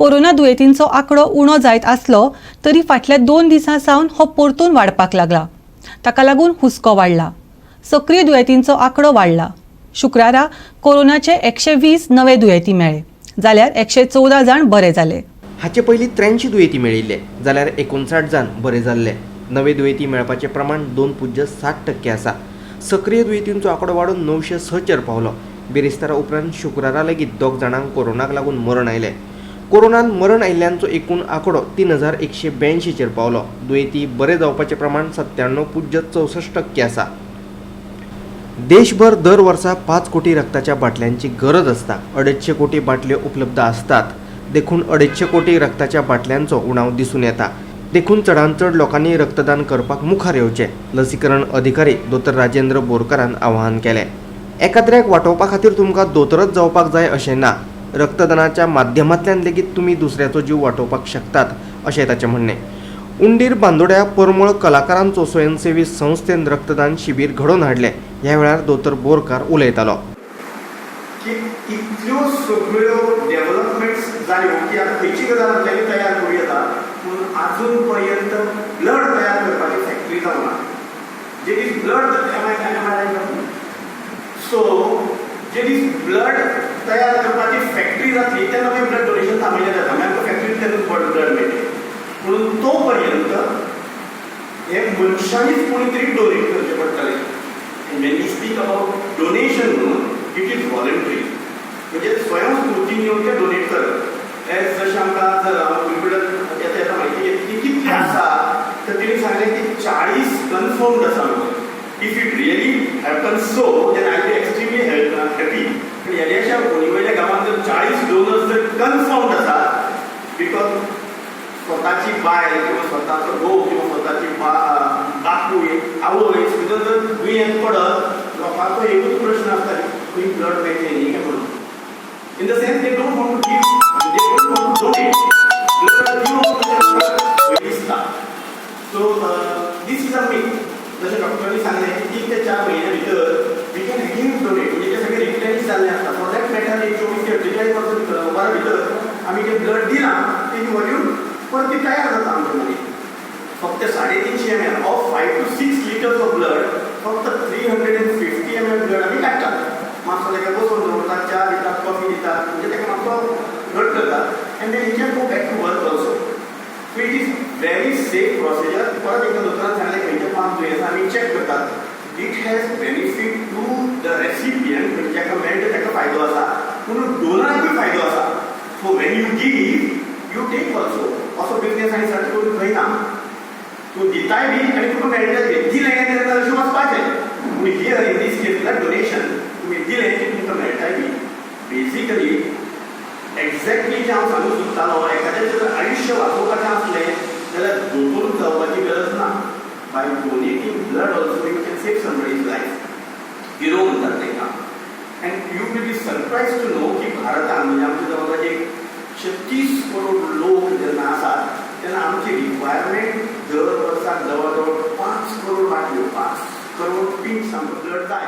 Corona दुयेंतींचो आंकडो उणो जायत आसलो तरी फाटल्या 2 दिसां सावन हो परतून वाडपाक लागला. ताका लागून हुस्को वाडला. सक्रीय दुयेंतींचो आंकडो वाडला. शुक्रारा कोरोनाचे 120 नवे दुयेंती मेळ्ळे, जाल्यार 114 जाण बरे जाले. हाचे पयलीं 83 दुयेंती मेळिल्ले, जाल्यार 59 जाण बरे जाल्ले. नवे दुयेंती मेळपाचें प्रमाण 2.07% आसा. सक्रीय दुयेंतींचो आंकडो वाडून 906चेर पावलो. बिरेस्तारा उपरांत शुक्रारा लेगीत दोग जाणांक कोरोनाक लागून मरण आयलें. कोरोनान मरण आयिल्ल्यांचो एकूण आंकडो 3182चेर पावलो. दुयेंती बरे जावपाचें प्रमाण 97.64% आसा. देशभर दर वर्सा 5 कोटी रक्ताच्या बाटल्यांची गरज आसता. 250 कोटी बाटल्यो उपलब्ध आसतात. देखून 250 कोटी रक्ताच्या बाटल्यांचो उणाव दिसून येता. देखून चडांत चड लोकांनी रक्तदान करपाक मुखार येवचें, लसीकरण अधिकारी दोतोर राजेंद्र बोरकारान आवाहन केलें. एकाद्र्याक वाटोवपा खातीर तुमकां दोतोरच जावपाक जाय अशें ना. रक्तदानाच्या माध्यमांतल्यान लेगीत तुमी दुसऱ्याचो जीव वाटोवपाक शकतात, अशें ताचें म्हणणें. उंडीर बांदोड्या परमळ कलाकारांचो स्वयंसेवी संस्थेन रक्तदान शिबीर घडोवन हाडलें. ह्या वेळार दोतोर बोरकार उलयतालो. की इतल्यो सगळ्यो डेव्हलपमेंट्स जाल्यो की आतां खंयची गजाल आमच्यांनी तयार करूं येता, पूण आजून पर्यंत ब्लड तयार करपाची फॅक्टरी जावना. जे दीस ब्लड, सो जे दीस ब्लड तयार करपाची फॅक्टरी जातली, तेन्ना मागीर ब्लड डोनेशन थांबयलें जाता. मागीर आमकां फॅक्टरींतल्यानूच ब्लड मेळटलें. म्हणून तो पर्यंत हे मनशांनीच कोणी तरी डोनेट करचें पडटलें. And when you speak about donation म्हणून, it is voluntary, म्हणजे स्वयंस्फूर्तीन येवन ते डोनेट करप. एज जशें आमकां कम्प्युटर येता येता म्हायती घेतली की कितले आसा, तर तिणी सांगलें की 40 कन्फर्म्ड आसा म्हणून. If it really happen so, then I'll be extremely happy. पण येद्याशा होणी वयल्या गांवांत जर 40 डोनर्स जर कन्फर्म्ड आसा, because स्वताची बायल किंवा स्वताचो घोव किंवा स्वताची बापूय, आवय सुद्दां जर दुयेंत पडत, लोकांचो एकूच प्रश्न आसता, खंय ब्लड मेळटलें न्ही काय म्हणून. In the sense they don't want to give, they don't want to donate blood. दिवप दिसता. So this is a myth. जशें डॉक्टरांनी सांगलें की 3 ते 4 म्हयन्या भितर we can again donate, म्हणजे ते सगळे रिप्लेनिश जाल्ले आसता. फॉर that matter, एक 24 ते 48 वर्सां भितर, वरां भितर आमी जें ब्लड दिलां, तेजी व्हॉल्यूम परत ती तयार जाता आमचे मदीं. फक्त 350 ml of 5 to 6 litres of blood, फक्त 350 ml blood आमी काडटात. मातसो ताका बसोवन दवरतात, च्या दितात, कॉफी दितात, म्हणजे ताका मातसो घट करतात, and then he can go back to work also. So it is very safe procedure. परत एकदा दोतोरान सांगलें, खंयच्या पांच दुयेंसां आमी चॅक करतात. It has benefit to the recipient, म्हणजे जाका मेळटा ताका फायदो आसा, पूण डोनराकूय फायदो आसा. So when you give, you take also. असो बिजनेस आनी सर्च करून खंय ना. तूं दिताय बी आनी तुका मेळटाय बी. दिलें तेन्ना अशें वचपाचें, पूण here in this case blood donation, तुमी दिलें की तुमकां मेळटाय बी. बेसिकली एक्झॅक्टली जें हांव सांगूंक सोदतालो, एखाद्याचें जर आयुश्य वाचोवपाचें आसलें जाल्यार दोतोरूच जावपाची गरज ना. By donating blood also you can save somebody's life. Hero म्हणटात तांकां. And you will be surprised to know की भारतान, म्हणजे आमच्या जवळपास 130 करोड लोक जेन्ना आसात, तेन्ना आमची रिक्वायरमेंट दर वर्साक जवळ जवळ 5 करोड बाटल्यो, 5 करोड पिंट्स आमकां ब्लड जाय.